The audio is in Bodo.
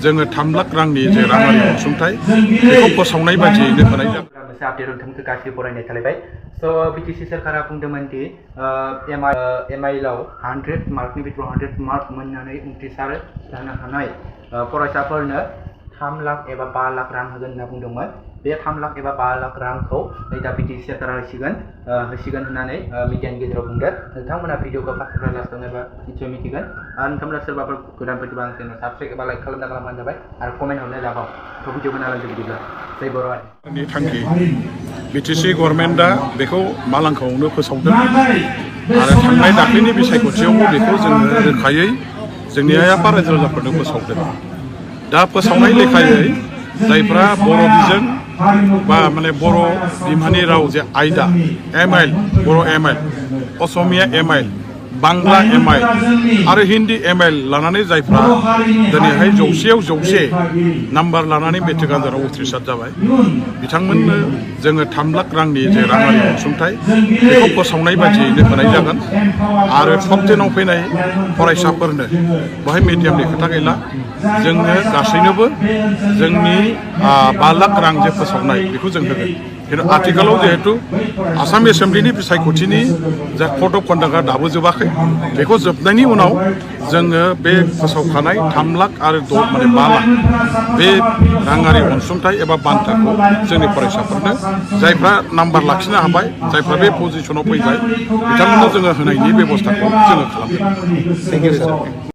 जोङो 3 लाख रांनि जे राङारि अनसुंथाइ बेखौ फोसावनाय बायदियैनो होनाय जागोन। मोनसे आपडेट नोंथांखौ गासिबो बरायनाय थालायबाय। स' बिटिसि सोरखारा बुंदोंमोन दि एमआइएलआव 100 मार्कनि बिथोराव 100 मार्क मोननानै उथ्रिसार जानो हानाय फरायसाफोरनो 3 लाख एबा 5 लाख रां होगोन होनना बुंदोंमोन। बे 3 लाख एबा 5 लाख रांखौ दा बिटिसि सोरखारा होसिगोन होननानै मिडियानि गेजेराव बुंदों। नोंथांमोना भिडिअखौ फार्स्टनिफ्राय लास्टआव नायबा निसय मिथिगोन। आरो नोंथांमोना सोरबाफोर गोदान फैदोंबा आं चेनेल साबस्क्राइब एबा लाइक खालामबानो जाबाय आरो कमेन्ट हरनो दाबाव। थ' भिडिअखौ नायलांदो बिदिब्ला जय बर'। नि थांखि बिटिसि गभर्नमेन्टआ बेखौ मालांखावनो फोसावदों आरो थांनाय दाख्लैनि बिसायख'थियावबो बेखौ जोङो रोखायै जोंनि आइ आफा रायजो राजाफोरनो फोसावदों। दा फोसावनाय लेखायै जायफ्रा बर' बिजों बा माने बर' बिमानि राव जे आयदा एमआइएल बर' एमआइएल असमिया एमआइएल बांला एमआइएल आरो हिन्दी एमआइएल लानानै जायफ्रा दिनैहाय 100आव 100 नाम्बार लानानै मेट्रिक आनजादाव उथ्रिसार जाबाय बिथांमोननो जोङो 3 लाख रांनि जे राङारि अनसुंथाइ बेखौ फोसावनाय बायदियैनो होनाय जागोन। आरो टप 10आव फैनाय फरायसाफोरनो बेवहाय मिडियामनि खोथा गैला, जोङो गासैनोबो जोंनि 5 लाख रां जे फोसावनाय बेखौ जों होगोन। खिन्थु आथिखालाव जिहेतु आसाम एसेम्ब्लिनि बिसायख'थिनि जा कर्ट अफ कन्डाक्टआ दाबो जोबाखै, बेखौ जोबनायनि उनाव जोङो बे फोसावखानाय 3 लाख आरो 5 लाख बे राङारि अनसुंथाइ एबा बान्थाखौ जोंनि फरायसाफोरनो जायफ्रा नाम्बार लाखिनो हाबाय, जायफ्रा बे पजिसनाव फैबाय बिथांमोननो जोङो होनायनि बेबस्थाखौ जोङो खालामगोन। Thank you sir.